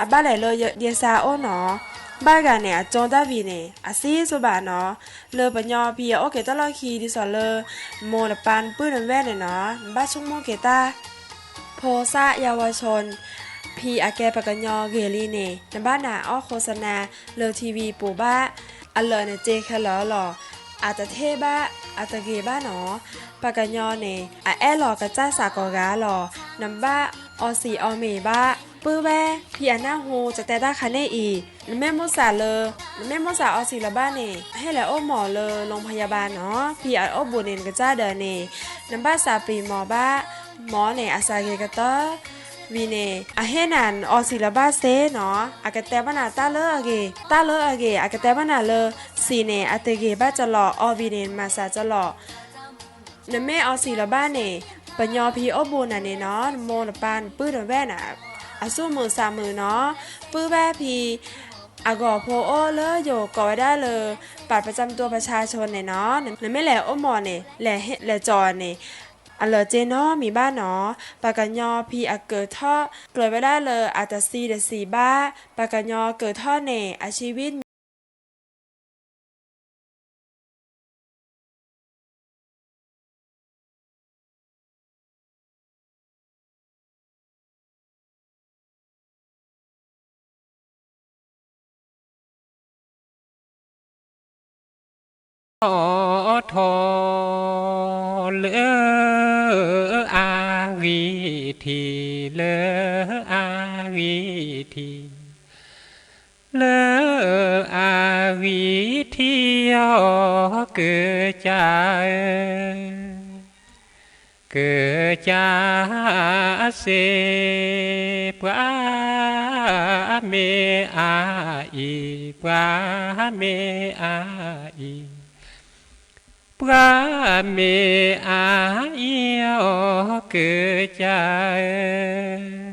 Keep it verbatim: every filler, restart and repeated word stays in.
အဘၣ်လဲၣ်လၢယ ယဲးစၢ်အိၣ်နီၤ, ဘၣ်ဂၤန့ၣ် အကၠိတၢ်ဝံၤန့ၣ် အစံၣ်စူဘၣ်နီၤ, လၢပှၤကညီဖဲအအိၣ်က့ၤတၢ်လီၢ်ခံဒ်သိးလၢ မိၢ်တပၢ်ပၢ်တဝဲၢ်န့ၣ်နီၤ, ဘၣ်ဆိကမိၣ်က့ၤတၢ် ဖိသၣ်ယဝ်ႉဝႃၢ်ဆိၣ် ဖဲအကဲပှၤကညီဂ့ၤလံန့ၣ် နဘၣ်နၢ်အီၣ်ဃိုစနၢ လၢထံဝံၤပူၤဘၣ်, အလၢာ်န့ၣ် စ့ခဲလၢာ်လီၤ, အတထဲးဘၣ်, အတဂ့ၤဘၣ်နီၤ, ပှၤကညီန့ၣ် အအဲၣ်လီၤကစၢ်သးကိးဂၤလီၤ, နဘၣ်အီစံးအီမ့ၤဘၣ်, ပုၢ်ဝဲၢ် ဖဲအနၢ်ဟူ ကတဲတၢ်ခါန့ၣ်အံၤ, နမ့ၢ်မိၣ်စၢ်လၢ နမ့ၢ်မိၣ်စၢ်အီစံးလၢၤဘၣ်န့ၣ် ဟဲလဲၤအိၣ်မီၤလၢ လိၣ်ဖယၢၣ်ဘၢၣ်နီၤ, ဖဲအအိၣ်ဘူးန့ၣ် နကစၢ်ဒၢးန့ၣ် နဘၣ်သးပ့ၤမီၤဘၣ်, မီၤန့ၣ် အစှၤဂ့ၤကတၢၢ် ဝံၤန့ၣ် အဟ့ၣ်နၤအီစံးလၢၤဘၣ်စ့နီၤ, အကတဲဘၣ်နၤတၢ်လၢအဂ့ၤ, တၢ်လၢအဂ့ၤ အကတဲဘၣ်နၤလၢ စံးန့ၣ် အတဂ့ၤဘၣ်ကလီၤ, အီဝံၤန့ၣ် မၤစၢ်ကလီၤ. နမ့ၢ်အီစံးလၢၤဘၣ်န့ၣ် ပှၤကညီဖဲအိၣ်ဘူးနၤန့ၣ်နီၤ, နမိၢ်နပၢ်နပၢ်တဝဲၢ်န့ၣ် အသူၣ်မုာ်သးမုာ်နီၤ, ပုၢ်ဝဲၢ်ဖဲ အဂီၤဖိအိၣ်လၢယိၤကိးဝဲဒၣ်လၢ บัตรประจำตัวประชาชนန့ၣ်နီၤ, နမ့ၢ်လဲၤအိၣ်မီၤန့ၣ် လဲၤဟ့ၣ် လဲၤကၠီၤန့ၣ် အလၢာ်စ့နီတမံၤဘၣ်နီၤ, ပှၤကညီဖဲအကၢၣ်ထီၣ် ကြၢးဝဲဒၣ်လၢအတစံးတစံးဘၣ်, ပှၤကညီကၢၣ်ထီၣ်န့ၣ် အဆံးဝံၣ် ထီၣ်ထီၣ်လၢအဂံၢ်ထံး လၢအဂံၢ်ထံး လၢအဂံၢ်ထံး အိၣ်ကၢၣ်စၢ်ဧၢ, ကၢၣ်စၢ်စ့ ပှၤမ့ၢ်အအံၤ, ပှၤမ့ၢ်အအံၤ, ပှၤမ့ၢ်အအံၤ အိၣ်ကၢၣ်စၢ်ဧၢ